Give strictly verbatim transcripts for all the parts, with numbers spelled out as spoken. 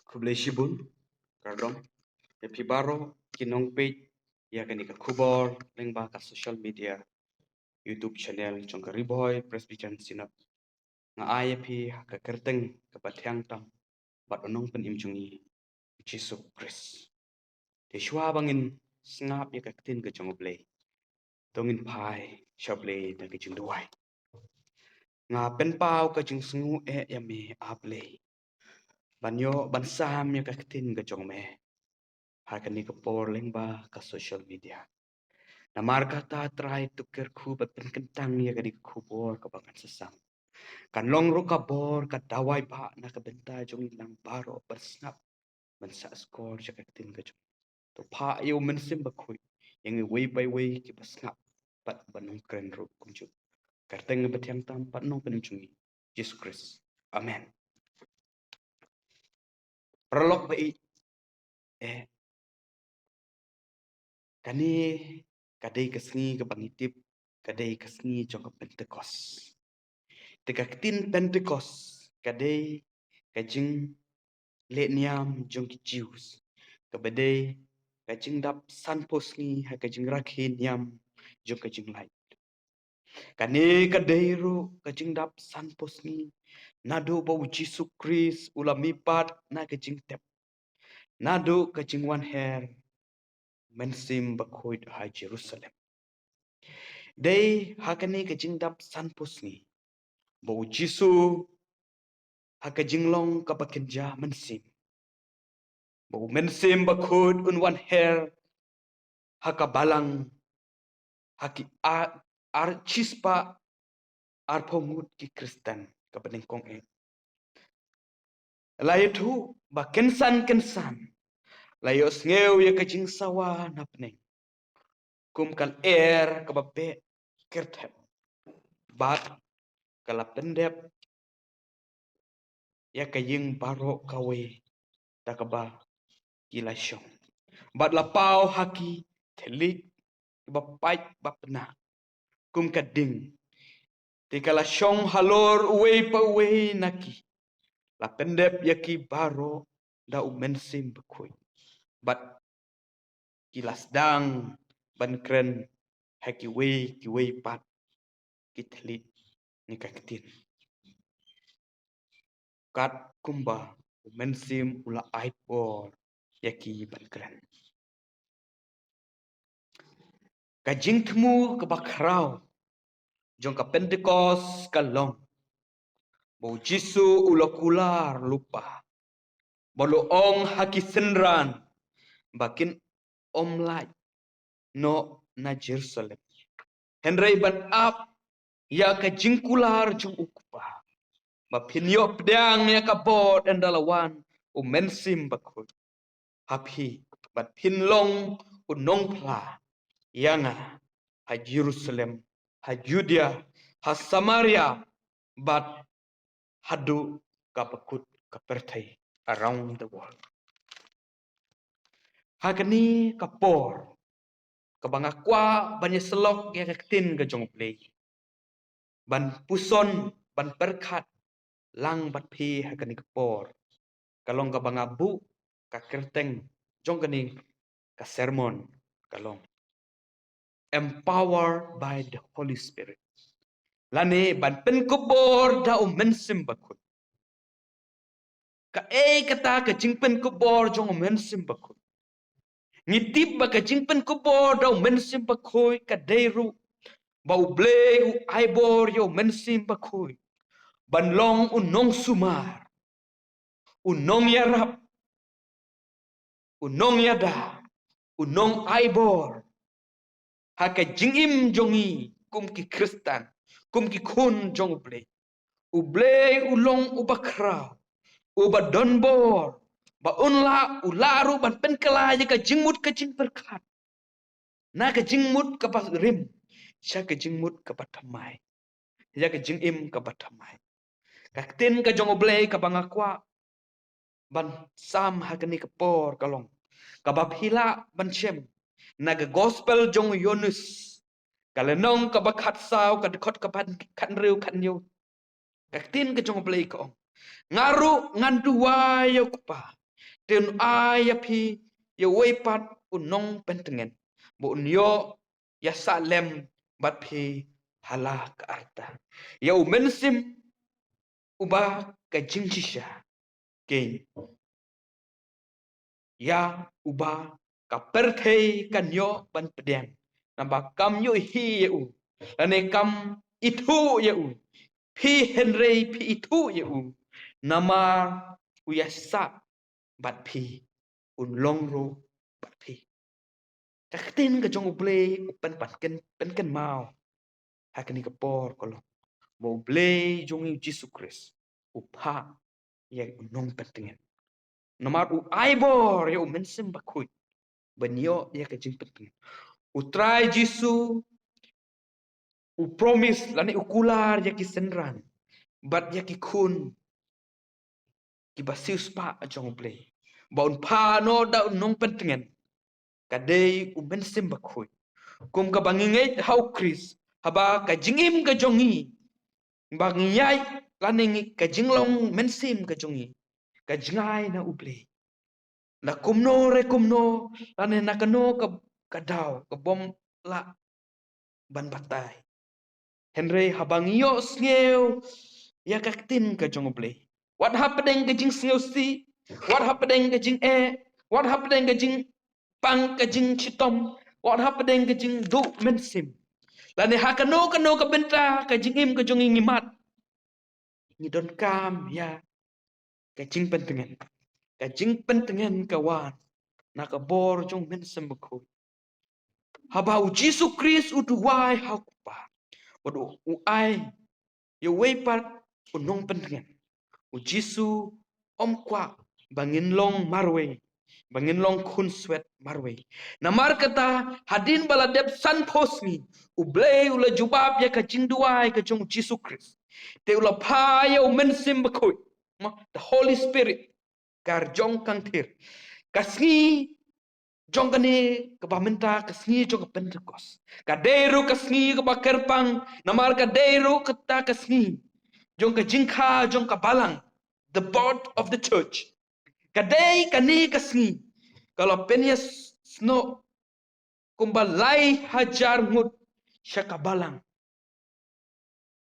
Khublei shibun, kyrpang ïa phi baroh ki nongpeit ïa kane ka khubor lyngba ka social media, YouTube channel jong ka Ri Bhoi Presbyterian Synod. Nga ai ïa phi ha ka kyrteng kaba thiang tam bad u Nongpynim jong ngi, Jisu Khrist. Te shuwa ba ngin sngap ïa ka ktien ka jong U Blei, to ngin phai sha U Blei da ka jingduwai. Nga pynpaw ka jingsngew eh ïa me, A Blei, ban ïoh ban sam ïa ka ktien ka jong me ha kane ka por lyngba ka social media. Namar kata, Trai, to kyrkhu bad pynkyntang ïa kane ka khubor kaba ngan sa sam. Kan long ruh ka bor, ka dawai ba na ka bynta jong ngi lang baroh ban sngap, ban sngap skor ïa ka ktien ka jong me. To phah ïa U Mynsiem Bakhuid ïa ngi uwei pa uwei kiba sngap bad ba nongkren ruh kumjuh. Kyrteng ba thiang tam bad Nongpynim jong ngi, Jisu Khrist. Amen. Paralok ba ïeit, eh, kane ka dei ka sngi kaba ngi tip ka dei ka sngi jong ka Pentecost. Te ka ktien Pentecost ka dei ka jingleh niam jong ki Jews, kaba dei ka jingdap sanphew sngi ha ka jingrakhe niam jong ka jinglait. Kane ka dei ruh ka jingdap sanphew sngi naduh ba U Jisu Khrist u la mihpat na ka jingtep, naduh ka jingwan her Mynsiem Bakhuid ha Jerusalem. Dei ha kane ka jingdap sanphew sngi ba U Jisu, ha ka jinglong kaba kynja mynsiem, ba U Mynsiem Bakhuid un wan her ha ka balang, ha ki a-, ar shispah arphew ngut ki Khristan, kaba nyngkong eh. La ïathuh ba kynsan kynsan la ïohsngew ïa ka jingsawa na bneng kum ka lyer kaba beh kyrthep, bad ka la pyndep ïa ka ïing baroh kawei da kaba ki la shong, bad la paw ha ki thylliej kiba pait ba pnah kum ka ding. Te ka la shong halor uwei pa uwei na ki, la pyndep ïa ki baroh da U Mynsiem Bakhuid, bad ki la sdang ban kren ha kiwei kiwei pat ki thylliej ne ka ktien, kat kumba U Mynsiem u la ai bor ïa ki ban kren. Ka jingthmu kaba khraw jong ka Pentecost ka long ba U Jisu u la kular lypa, ba u la ong ha ki synran ba kin ym lait noh na Jerusalem, hynrei ban ap ïa ka jingkular jong U Kpa, ba phin ïoh pdiang ïa ka bor ynda la wan U Mynsiem Bakhuid ha phi, bad phin long u nongphla ïa nga ha Jerusalem, ha Judea, ha Samaria, bad haduh kaba kut ka pyrthei, around the world. Ha kane ka por kaba nga kwah ban ïasyllok ïa ka ktien ka jong U Blei, ban puson, ban pyrkhat lang bad phi ha kane ka por, ka long kaba nga buh ka kyrteng jong kane ka sermon ka long Empowered by the Holy Spirit, lane ban pynkupbor da U Mynsiem Bakhuid. Kaei kata ka jingpynkupbor jong U Mynsiem Bakhuid? Ngi tip ba ka jingpynkupbor da U Mynsiem Bakhuid ka dei ruh ba U Blei u ai bor ïa U Mynsiem Bakhuid ban long u nongsumar, u nongïarap, u nongïada, u nongai bor ha ka jingim jong ngi kum ki Khristan, kum ki khun jong U Blei. U Blei u long uba khraw, uba don bor, ba un lah, u lah ruh ban pynkylla ïa ka jingmut ka jingpyrkhat na ka jingmut kaba rim sha ka jingmut kaba thymmai, ïa ka jingim kaba thymmai. Ka ktien ka jong U Blei kaba nga kwah ban sam ha kane ka por ka long kaba phi lah ban shem na ka Gospel jong u Ïoannis, ka lynnong kaba khatsaw, ka dkhot kaba khathynriew, khathynñiew. Ka ktien ka jong U Blei ka ong: Nga ruh ngan duwai ïa U Kpa, Te un ai ïa phi ïa uwei pat u nongpyntngen ba un ïoh ïa sah lem bad phi ha la ka rta. Ïa u Mynsiem uba ka jingshisha, keiñ, ïa uba ka pyrthei kan ïoh ban pdiang, naba kam ïohi ïa u, lane kam ithuh ïa u. Phi hynrei phi ithuh ïa u, namar u ïa sah bad phi, un long ruh bad phi. Ka ktien ka jong U Blei u pynpaw, pynkynmaw ha kane ka por ka long ba U Blei jong ngi, U Jisu Khrist, u phah ïa u nongpyntngen. Namar u ai bor ïa u Mynsiem Bakhuid ban ïoh ïa ka jingpyntngen. U Trai Jisu u promise lane u kular ïa ki synran bad ïa ki khun kiba siewspah jong U Blei ba un phah noh da u nongpyntngen, ka dei u Mynsiem Bakhuid. Kum kaba ngi ngeit ha U Khrist, haba ka jingim ka jong ngi, ba ngi ïaid lane ngi, ka jinglong mynsiem ka jong ngi ka jngai na U Blei. Na kumno re kumno, lane na kano ka, ka daw kabym lah ban batai. Hynrei haba ngi ïohsngew ïa ka ktien ka jong U Blei, wat hapdeng ka jingsngewsih, wat hapdeng ka jingeh, wat hapdeng ka jingpang, ka jingshitom, wat hapdeng ka jingduh mynsiem, lane ha kano kano ka bynta ka jingim ka jong ngi ngi mad, ngi donkam ïa ka jingpyntngen. Ka jingpyntngen ka wan na ka bor jong u Mynsiem Bakhuid. Haba U Jisu Khrist u duwai ha U Kpa bad u, u ai ïa uwei pat u nongpyntngen, U Jisu um kwah ba ngin long marwei, ba ngin long khunswet marwei. Namar kata, hadien ba la dep sanphew sngi, U Blei u la jubab ïa ka jingduwai ka jong U Jisu Khrist. Te u la phah ïa u Mynsiem Bakhuid, ma, the Holy Spirit, ka rjong kangthir. Ka sngi jong kane kaba mynta ka sngi jong ka Pentecost, ka dei ruh ka sngi kaba kyrpang, namar ka dei ruh kata ka sngi jong ka jingkha jong ka balang, the birth of the church. Ka dei kane ka sngi ka la pynïasnoh kumba lai hajar ngut sha ka balang.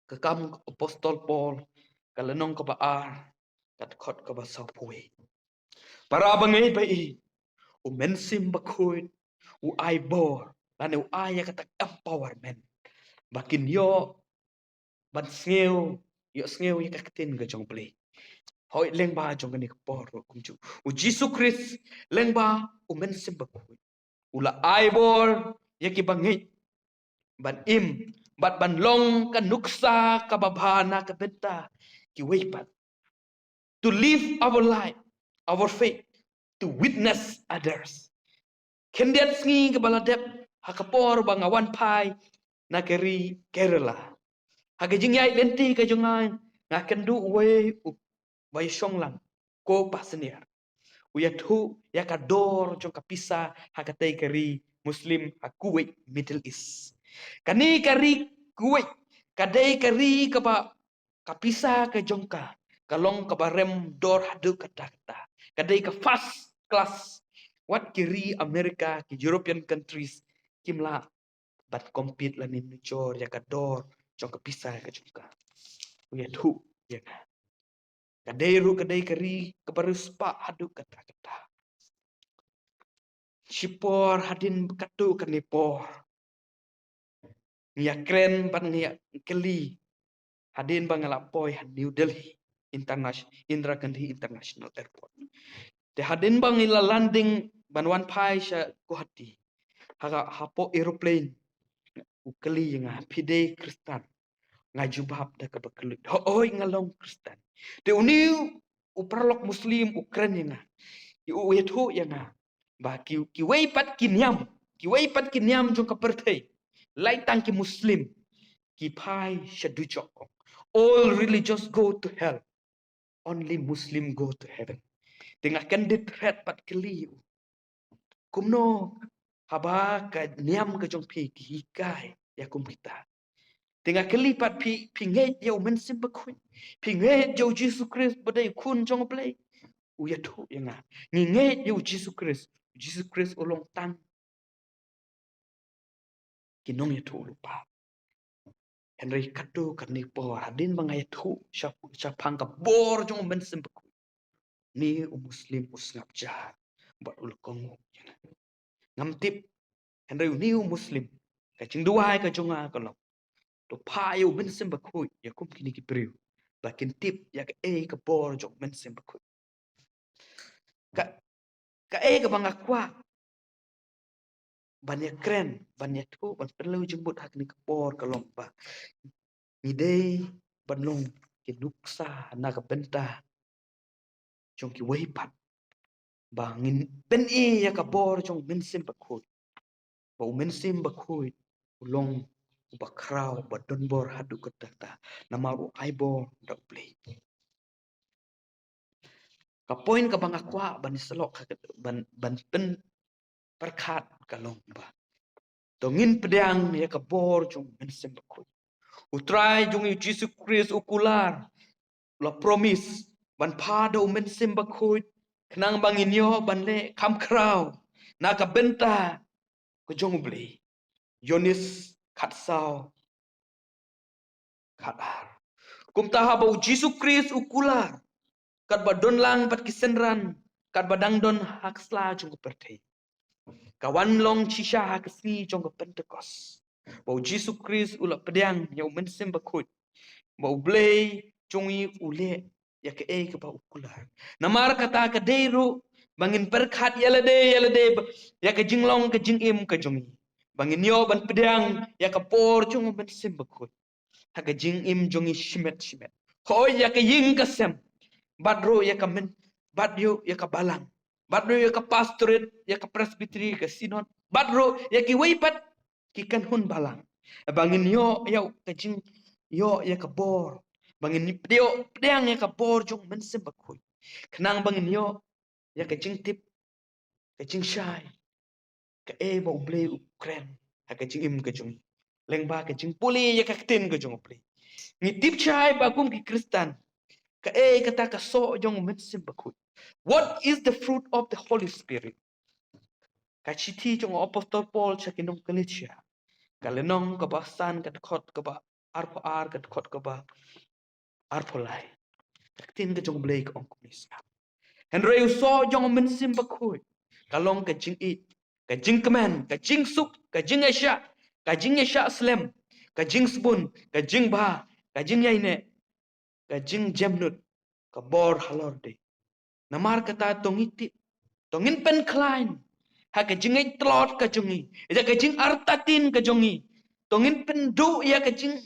Ka Kam Apostol Paul, ka lynnong kaba ar, ka dkhot kaba sawphew wei. Para bangeit ba ïeit, u Mynsiem Bakhuid u ai bor, lane u ai ïa kata ka empowerment ba kin ïoh ban sngew, ïohsngew ïa ka ktien ka jong U Blei. Hooid, lyngba jong kane ka por ruh kumjuh, U Jisu Khrist lyngba u Mynsiem Bakhuid u la ai bor ïa ki bangeit ban im bad ban long ka nuksa kaba bha na ka bynta kiwei pat. To live our life, our faith, to witness others. Khyndiat sngi kaba la dep, ha ka por ba nga wan phai na ka ri Kerala, ha ka jingïaid lynti ka jong nga, nga kynduh uwei u ba ïashong lang, ko passenger. U ïathuh ïa ka dor jong ka pisa ha katei ka ri Muslim ha Kuwait, Middle East. Kane ka ri Kuwait ka dei ka ri kaba ka pisa ka jong ka ka long kaba rem dor haduh katta katta. Ka dei ka first class. Wat ki ri America, ki European countries, kim lah ban compete lane nujor ïa ka dor jong ka pisa ka jong ka. U ïathuh ïa nga. Ka dei ruh ka dei ka ri kaba riewspah haduh katta katta. Shipor hadien katto katne por, ngi ïakren bad ngi ïakylli hadien ba nga la poi ha New Delhi Internation-, Indira Gandhi International Airport. Te hadien ba ngi la landing ban wan phai sha Guwahati, ha, hapoh aeroplane, u kylli ïa nga, "Phi dei Khristan?" Nga jubab da kaba kylluid, "Hooid, nga long Khristan." Te une u paralok Muslim u kren ïa nga, u ïathuh ïa nga ba ki, kiwei pat ki niam, kiwei pat ki niam jong ka pyrthei, lait tang ki Muslim, ki phai sha dujok. All religions go to hell, only Muslim go to heaven. Te nga kyndit thret bad kylli ïa u, kumno haba ka niam ka jong phi ki hikai ïa kum kita? Te nga kylli pat, phi, phi ngeit ïa u Mynsiem Bakhuid? Phi ngeit ïa u Jisu Khrist ba dei u Khun jong U Blei? u ïathuh ïa nga. Ngi ngeit ïa u Jisu Khrist. U Jisu Khrist u long tang ki nongïathuh lypa. Hynrei katto katne por hadien ba nga ïathuh sha, shaphang ka bor jong u Mynsiem Bakhuid, une u Muslim u sngap jar bad u la kohnguh ïa nga. Ngam tip, hynrei une u Muslim, ka jingduwai ka jong nga ka long, to phah ïa u Mynsiem Bakhuid ïa kum kine ki briew ba kin tip ïa kaei ka bor jong u Mynsiem Bakhuid. Ka, kaei kaba nga kwah ban ïakren, ban ïathuh, ban pynlong jingmut ha kane ka por ka long ba ngi dei ban long ki nuksa na ka bynta jong kiwei pat, ba ngin pyni ïa ka bor jong u Mynsiem Bakhuid, ba u Mynsiem Bakhuid u long uba khraw, uba don bor haduh katta katta, namar u ai bor da u Blei. Ka point kaba nga kwah ban ïasyllok ha ka, ban, ban pynpyrkhat ka long ba to ngin pdiang ïa ka bor jong u Mynsiem Bakhuid. U Trai jong ngi u Jisu Khrist u kular, u la promise ban phah da u Mynsiem Bakhuid khnang ba ngin ïoh ban leh kam khraw na ka bynta ka jong u Blei. Ïoannis khatsaw, khatar. Kumta haba u Jisu Khrist u kular, katba don lang bad ki synran, katba dang don ha ka sla jong ka pyrthei, ka wan long shisha ha ka sngi jong ka Pentekost, ba u Jisu Khrist u la pdiang ïa u Mynsiem Bakhuid, ba u Blei jong ngi u leh ïa kaei kaba u kular. Namar kata ka dei ruh ba ngin pyrkhat ïa lade ïa lade ba, ïa ka jinglong ka jingim ka jong ngi, ba ngin ïoh ban pdiang ïa ka bor jong u Mynsiem Bakhuid ha ka jingim jong ngi shimet shimet. Hooid, ïa ka ïing ka sem, bad ruh ïa ka myn, bad ruh ïa ka balang, bad ruh ïa ka pastorate, ïa ka presbytery, ka synod, bad ruh ïa kiwei pat ki kynhun balang, ba ngin ïoh ïa ka jing, ïoh ïa ka bor, ba ngin pdiang, pdiang ïa ka bor jong u Mynsiem Bakhuid, khnang ba ngin ïoh ïa ka jingtip, ka jingshai kaei ba u Blei u kren ha ka jingim ka jong ngi, lyngba ka jingpule ïa ka ktien ka jong u Blei. Ngi tip shai ba kum ki Khristan, kaei kata ka soh jong u Mynsiem Bakhuid? What is the fruit of the Holy Spirit? Ka shithi jong u Apostol Paul sha ki nong Galatia, ka lynnong kaba san, ka dkhot kaba arphew ar, ka dkhot kaba arphew lai. Ka ktien ka jong u Blei ka ong kumne, sngap: Hynrei u soh jong u Mynsiem Bakhuid ka long ka jingïeit, ka jingkmen, ka jingsuk, ka jingïaishah, ka jingïaishah slem, ka jingsbun, ka jingbha, ka jingïaineh, ka jingjemnud, ka bor halor dei. Namar kata to ngin tip, to ngin pynkhlaiñ ha ka jingïeit tlot ka jong ngi, ïa ka jingartatien ka jong ngi, to ngin pynduh ïa ka jing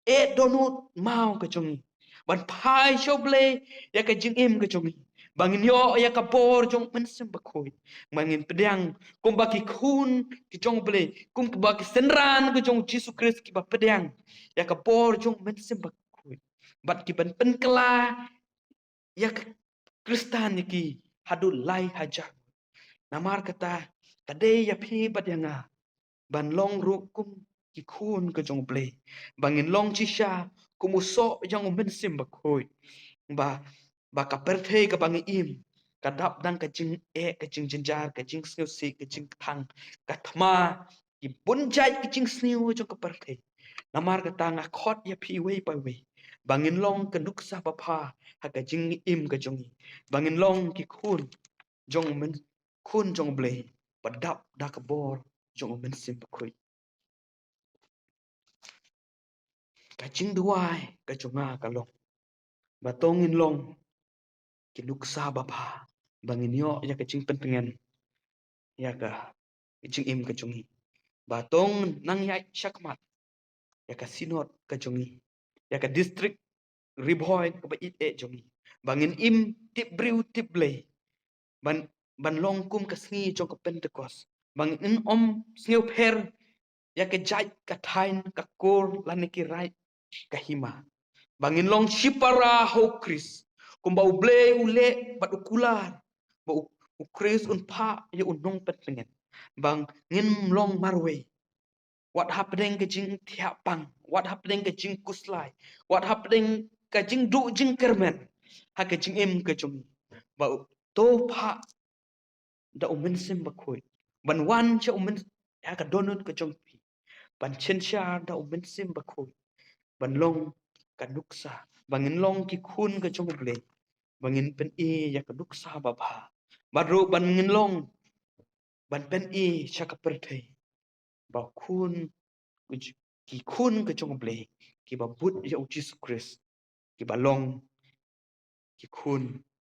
eh dohnud maw ka jong ngi, ban phai sha u Blei ïa ka jingim ka jong ngi, ba ngin ïoh ïa ka bor jong u Mynsiem Bakhuid, ba ngin pdiang kumba ki khun ki jong u Blei, kumba ki synran ka jong u Jisu Khrist kiba pdiang ïa ka bor jong u Mynsiem Bakhuid, bad ki ban pynkylla ïa ka Khristan ïa ki haduh lai hajar. Namar kata, ka dei ïa phi bad ïa nga ban long ruh kum ki khun ka jong u Blei, ba ngin long shisha kum u soh jong u Mynsiem Bakhuid, ba, ba ka pyrthei kaba ngi im ka dap dang ka jingeh, ka jingjynjar, ka jingsngewsih, ka jingkthang, ka thma, ki bun jait ki jingsniew jong ka pyrthei. Namar kata nga khot ïa phi iwei pa iwei ba ngin long ka nuksa babha ha ka jingim ka jong ngi, ba ngin long ki khun jong u Myn, khun jong u Blei ba dap da ka bor jong u Mynsiem Bakhuid. Ka jingduwai ka jong nga ka long ba to ngin long ki nuksa babha, ba ngin ïoh ïa ka jingpyntngen ïa ka jingim ka jong ngi, ba to ngin nang ïaid shakhmat ïa ka synod ka jong ngi, ïa ka district Ri Bhoi kaba ïeit eh jong ngi, ba ngin im tip briew tip Blei, ban, ban long kum ka sngi jong ka Pentekost, ba ngin ym sngew pher ïa ka jait, ka thaiñ, ka kur lane ki raid ka hima, ba ngin long shipara ha u Khrist, kumba u Blei u leh bad u kular ba u, u Khrist un phah ïa u nongpyntngen, ba ngin ym long marwei wat hapdeng ka jingthiah pang, wat hapdeng ka jingkhuslai, wat hapdeng ka jingduh jingkyrmen ha ka jingim ka jong ngi, ba u to phah da u Mynsiem Bakhuid, ban wan sha u Myn-, ha ka dohnud ka jong phi, ban synshar da u Mynsiem Bakhuid, ban long ka nuksa, ba ngin long ki khun ka jong u Blei, ba ngin pyni ïa ka nuksa babha, bad ruh ba ngin long, ban pyni sha ka pyrthei ba khun, ki khun ka jong u Blei, kiba bud ïa u Jisu Khrist, kiba long ki khun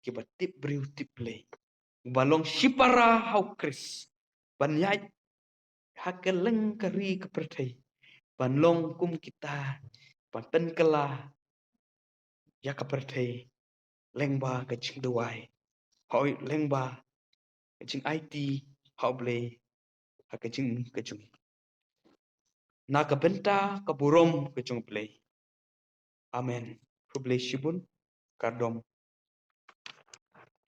kiba tip briew tip Blei, ba long shipara ha u Khrist, ban ïaid ha kylleng ka ri ka pyrthei, ban long kum kita, ban pynkylla ïa ka pyrthei lyngba ka jingduwai, hooid, lyngba ka jingaiti ha u Blei ha ka jing, ka jong, na ka bynta ka burom ka jong u Blei. Amen. Khublei shibun. Kyrpad